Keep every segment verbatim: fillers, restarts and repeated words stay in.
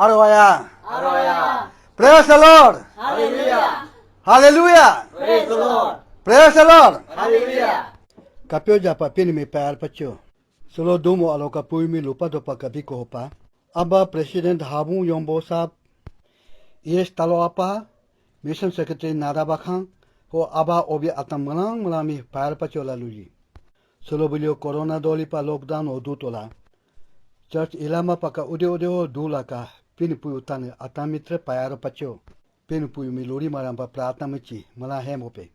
Aroya. Aroya. Praise the Lord. Hallelujah. Hallelujah. Praise the Lord. Praise the Lord. Hallelujah. Kapyo japa Pinii mi payar pacho. Solo dumo alo ka puyu mi lupa dopa ka biko hopa. Aba President Habung Yombo Sab. Yes talo apa. Mission Secretary Nada Bakhang. Ho aba obi atam melang melami payar pacho la luji. Solo bulio corona doli pa lockdown o dutola. Church ilama paka ude ude ho dula ka Pinii puyu tane atam mitre payar pacho. Pinii puyu mi luri marampa prarthana michi mala hemo pe.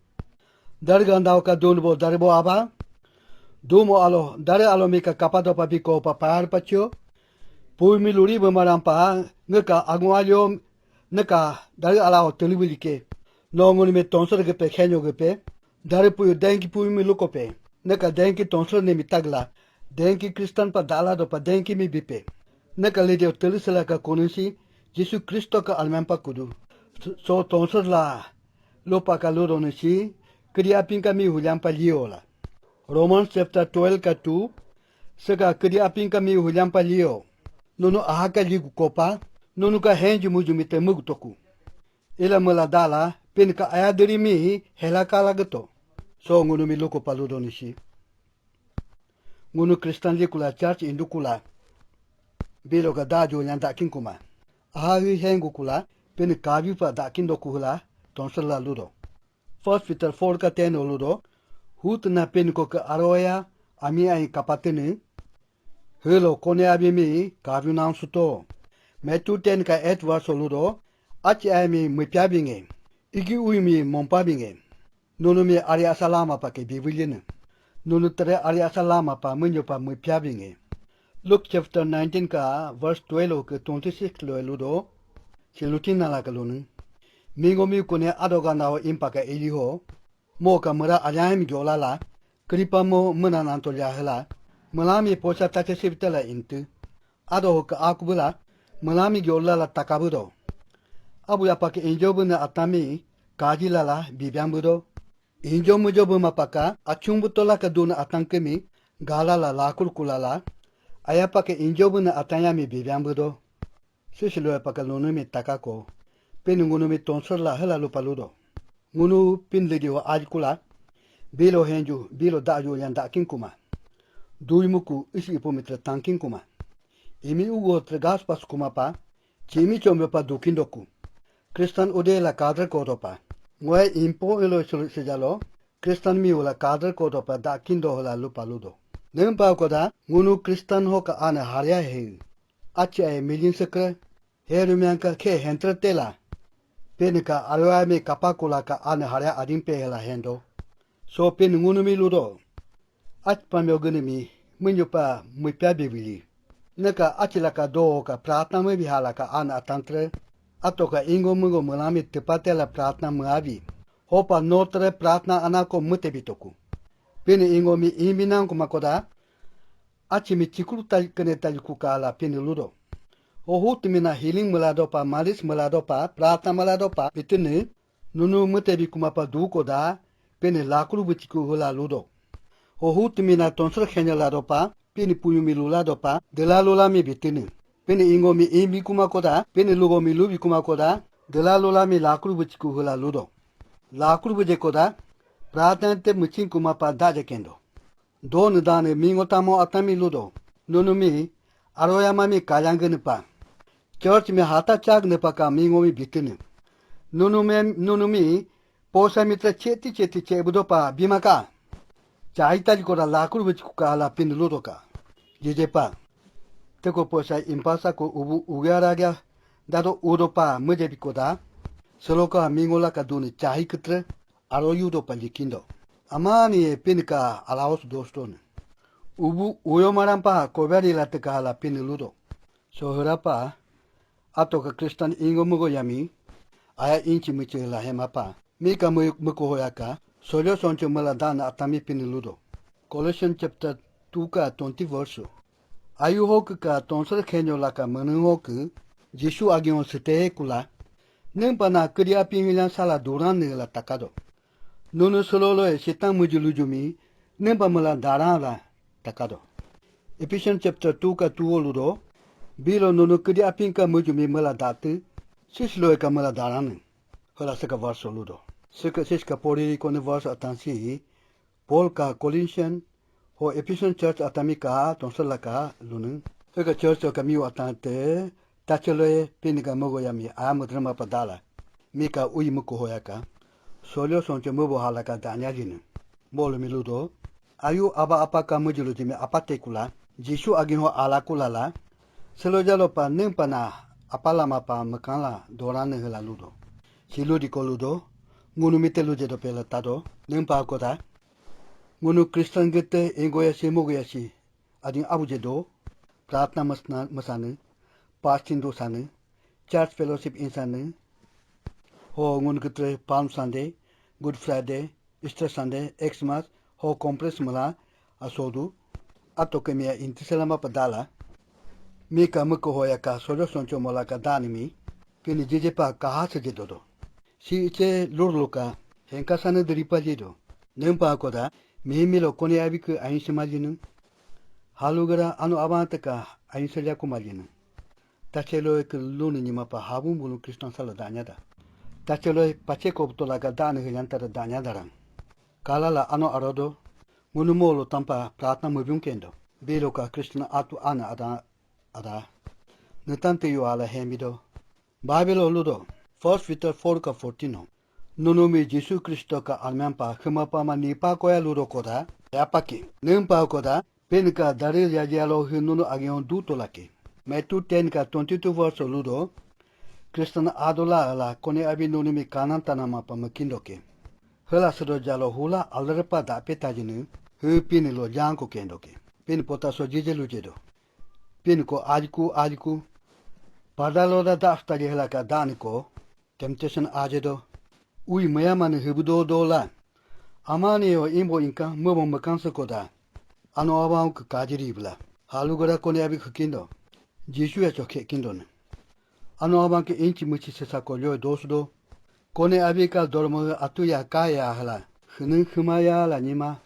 Darga andao ka dunbo darbo aba. Dumo alo dare alo mi ka kapa dopa biko pa payar pacho. Puyu mi luri marampa ngeka agung alio neka dare ala ho telibilike. No ngunu mi tonsor gepe khenyo gepe. Dare puyu denki puyu mi luko pe. Neka denki tonsor ne mi tagla. Denki Kristan pa dala dopa denki mi bipe. Neka ledio telisela ka kunisi Jisu Kristo ka almempa kudu. So tonsor la lupa ka ludo nisi kedi apin ka mi hulyampa lio la. Romans chapter twelve ka two. Seka kedi apin ka mi hulyampa lio. Nunu ahaka ligu kopa. Nunu ka henju muju mi te mugu toku. Ila mela dala Pinii ka aya diri mi hela kala geto. So ngunu mi luko pa ludo nisi. Ngunu Kristan likula church indukula. Bilo ka da jo nyanda kinkuma. Aha hui hengu kula Pinii kabi pa da kindo kuhula tonsor la ludo. First Peter four ka ten o ludo. Hut na Pinii ko ka aroya ami ai kapatene. Helo kone abi mi kabi nang suto. Matthew ten ka eight verse o ludo. Achi ai mi mipya binge. Igi ui mi mompa binge. Nunu mi ari asa lama pa ke bibilin. Nunu tere ari asa lama pa menyo pa mipya binge. Luke chapter nineteen ka verse twelve ke twenty-six lo ludo. Si lutin nala ka lunu. Mingo mi kone adoga nao impa ka ili ho. Mo ka mera alyam gyola la. Kripa mo mena nanto lyahela. Melami posa tache sibitela intu. Ado ho ka akubula. Melami gyola la takabudo. Abu yapa ke injo bena atami kaji lala bibiambudo. Injo mujo bema paka achung butola ka duna atang kemi gala la lakur kulala. Ayapa ke injo bena atanya mi bibiambudo. Sisi lo paka lunu mi takako. Pinii ngunu mi tonsor la hela lupa ludo. Ngunu Pinii ledi ho aji kula. Bilo henju, bilo da ju yan da kinkuma. Dui muku isi ipo mitra tangkin kuma. Imi ugo tregas pas kuma pa. Chimi chombe pa dukin doku. Kristan ude la kadre kodo pa. Ngoe impo ilo sulu sejalo. Kristan mi ula kadre kodo pa da kindo la lupa ludo. Nempa koda ngunu Kristan ho ka ane haria he. Achi ai milin sekre. Heru mianka ke hentre tela. Pinii ka arwa mi kapakula ka ane haria adin pe hela hendo. So Pinii ngunu mi ludo. Ach pamyo gene mi. Munyo pa mui pya bibili. Neka achila ka do ka pratna me bihala ka ane atantre. Ato ka ingo mungo mulami tepatela pratna me abi. Hopa notre pratna anako mute bitoku. Pinii ingo mi imbinan kuma koda. Achi mi chikuru tal kene tal kukala Pinii ludo. Ho hut mina healing melado pa malis melado pa prata melado pa bitene. Nunu mute bi kuma pa du koda Pinii lakuru buchiku hula ludo. Ho hut mina tonsor khenya lado pa Pinii puyu mi lula do pa dela lula mi bitene. Pinii ingo mi imbi kuma koda Pinii lugo mi lubi kuma koda dela lula mi lakuru buchiku hula ludo. Lakuru buje koda prata te muchin kuma pa daje kendo. Doni dani mingo tamo atami ludo. Nunu mi aroyama mi kalyang gene pa. Church mi hata chag ne pa ka mingo mi bitene. Nunu mi nunu mi posa mitra cheti cheti che budo pa bimaka. Chai tali koda lakuru buchi kukala Pinii ludo ka. Jije pa. Teko posa impasa ko ubu ugya ragya dado udo pa muje bikoda. Solo ka mingo la ka duni chai kutre. Aro yudo pa likindo. Amani e Pinii ka alaos dostone. Ubu uyo marampa koberi la teka la Pinii ludo. Sohra pa ato ka Kristan ingo mugo yami. Aya inchi michi la hema pa. Mika muko hoyaka. Solyo soncho mala dana atami Pinii ludo. Colossians chapter two ka twenty verse. Ayu hoku ka tonsor khenyo la ka menu hoku. Jisu agion sete kula. Nempa na kedi api ngilan sala duran ne la takado. Nunu sololo e setan mujulu jumi. Nempa mala daran la takado. Ephesians chapter two ka two ludo. Bilo nunu kedi apin ka muju mi mela datu. Sis loe ka mela darane. Hala seka verse ludo. Seka sis ka pori kone verse atansi. Paul ka Colossian ho Ephesian church atami ka tonsala ka lunung. Seka church ka miu atante. Tacheloe pin ka mogo yami a mudrama padala. Mi ka uyi muko hoya ka. Solio sonche mubo hala ka danya jinu. Bolu mi ludo. Ayu aba apa ka mujulu jimi apa tekula. Jisu agin ho ala kulala. Selo jalo pa nim pa na apa lama pa mekan la doran ne hela ludo. Si ludi ko ludo. Ngunu mite luje do pela tado. Nim pa kota. Ngunu Christian gete ingo ya si mugo ya si. Adin abu je do. Pratna masna masane. Pastin do sane. Church fellowship insane. Ho ngunu gete Palm Sunday, Good Friday, Easter Sunday, Xmas, ho complex mala asodu. Ato ke mia intiselama padala. Mi ka muko hoya ka sojo soncho mola ka dani mi. Pini jeje pa kaha se je dodo. Si iche lurluka henka sana diripa je do. Nempa koda mi milo kone abi ke ain sema jinu. Halugara ano abante ka ain selya kuma jinu. Tachelo ke luni nyima pa habun bulu Kristan sala danya da. Tachelo pache ko tola ga dani hilantara danya darang. Kalala ano arodo. Ngunu molo tampa pratna mubiun kendo. Bilo ka Kristan atu ana ada ada. Nutante yu ala hemido. Bible ludo. First Peter four ka fourteen no. Nunu mi Jisu Kristo ka armyan pa khema pa ma nipa koya ludo koda. Ya paki. Nim pa koda. Pin ka daril ya jalo hi nunu agion du tolake. Matthew ten ka twenty-two verse ludo. Kristan adola ala kone abi nunu mi kanan tanama pa makindo ke. Hela sado jalo hula alrepa da peta jinu. Hi pin lo janko kendo ke. Pin pota so jije luje do. Pin ko ajiku ajiku. Padalo da da sta je hela ka dani ko. Temptation aje do. Ui maya mane hibu do do la. Amani yo imbo inka mubo makansa koda. Ano abang ke kajiri bla. Halugara kone abi khukindo. Jisu ya choke kindo ne. Ano abang ke inchi muchi sesa ko lyo dosu do. Kone abi ka dormo atu ya ka ya hala. Khunu khuma ya la nyima.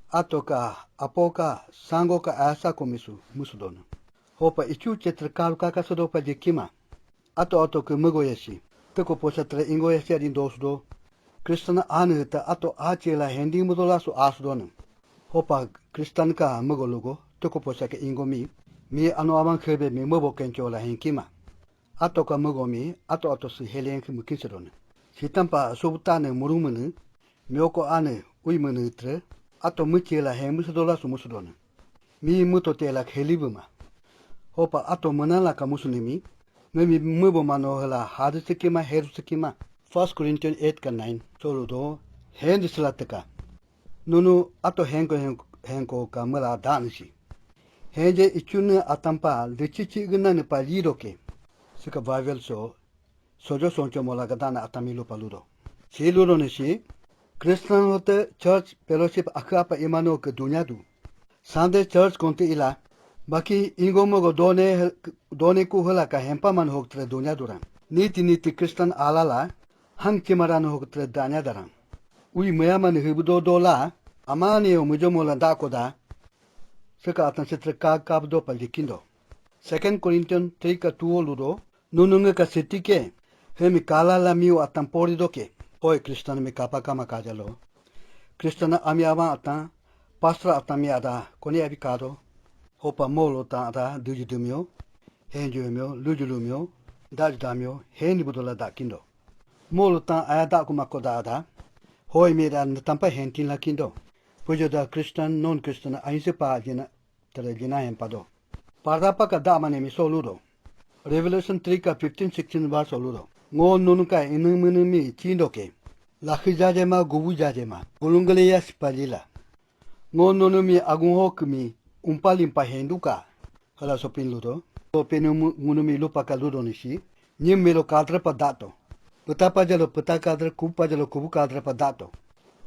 Ato ka, apo ka, sango ka asa ko misu, musu dona. Hopa ichu chetra karu kaka sodo pa jekima. Ato ato ke mugo yesi. Teko posa tra ingo yesi adin dosu do. Kristana anu ta ato ache la hendi mudola su asu dona. Hopa Kristan ka mugo lugo, teko posa ke ingo mi. Mi ano abang khebe mi mubo kencho la henkima. Ato ka mugo mi, ato ato si helen ki mukin sedona. Sitampa subutane murumene, mioko ane uimene tre, ato muchi la he musudola su musudona. Mi muto te la kheli buma. Hopa ato mena la ka musuni mi, nge mi mubo mano hela hadu sekima heru sekima. First Corinthians eight ka nine, solo do, hendi selateka. Nunu ato henko henko, henko ka mela danisi. Henje ichune atampa lechichi gna ne pa lido ke. Sika Bible so, sojo soncho mola gadana atami lupa ludo. Si ludo ne si, Christian hote church fellowship akha pa imano ke dunya du. Sunday church konte ila, baki ingo mogo done, done ku hela ka hempa man hok tre dunya duran. Niti niti Christian alala, hang chimaran hok tre danya daran. Ui maya man hibu do do la, amani o mujo mola da koda, sika atan setre ka kab do pa likindo. Second Corinthians three ka two ludo, nununge ka setike, hemi kala la miu atan pori doke. Hoi Kristan mi kapa kama kajalo. Kristan ami avan atan, pastor atan mi ada, koni abi kado. Hopa molo ta ada, duju dumio, henju mio, luju lumio, daju damio, heni budola da kindo. Molo tan aya da kuma koda ada. Hoi mi da tampa hentin la kindo. Pujo da Christian, non Christian, ainse pa jina, tere jina hen pado. Parda pa ka da mane mi so ludo. Revelation three ka fifteen, sixteen verse ludo. Ngo nunu ka inu munu mi chindo ke. Lakhi jaje ma, gubu jaje ma. Gulungale ya sipalila. Ngo nunu mi agun ho kumi, umpa limpa hendu ka. Hala sopin ludo. Sopin mu-, ngunu mi lupa ka ludo ni si. Nyim melo kadra pa dato. Puta pa jalo puta kadra, kubu pa jalo kubu kadra pa dato.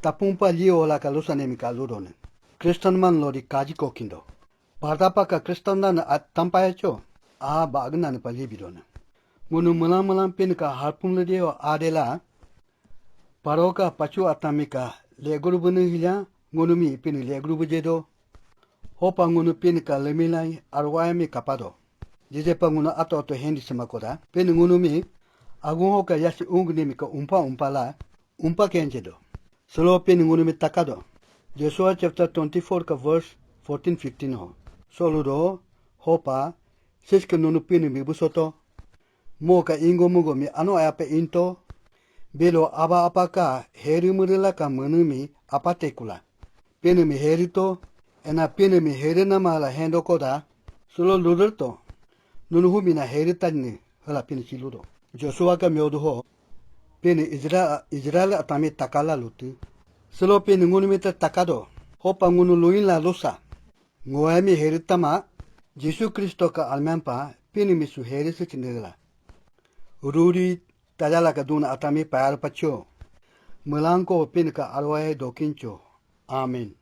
Tapun pa lio la ka lusa ne mi ka ludo ne. Kristan man lo di kaji kokindo. Parda pa ka Kristan dan a tampa ya cho. A ba agna ne pa libi do ne. Ngunu mulam mulam pin ka harpun le dio adela. Paroka pachu atamika leguru bunu hilya ngunu mi pin leguru bujedo. Hopa ngunu pin ka lemilai arwai mi kapado. Dijepa ngunu ato ato hendi sema koda. Pene ngunu mi agung hoka yasi ung nimi ka umpa umpa la, umpa kenje do. Solo pene ngunu mi takado. Joshua chapter twenty-four ka verse fourteen fifteen ho. Solo do, hopa, siske nunu pene mi busoto. Mo ka ingo mugo mi ano ayape into. Belo aba apa ka heri murila ka munu mi apa tekula. Pene mi heri to, ena pene mi heri na mala hendo koda. Solo ludur to. Nunu humi na heri tani hala pene si ludo. Joshua ka myodu ho. Pene Israel, Israel atami takala lutu. Solo pene ngunu mi ta takado. Hopa ngunu luin la lusa. Ngoemi heri tama. Jisu Kristo ka almempa pene mi su heri se chinela. Ruri tayala ka duna atami payar pacho. Mulanko pene ka arwae dokincho. Amen.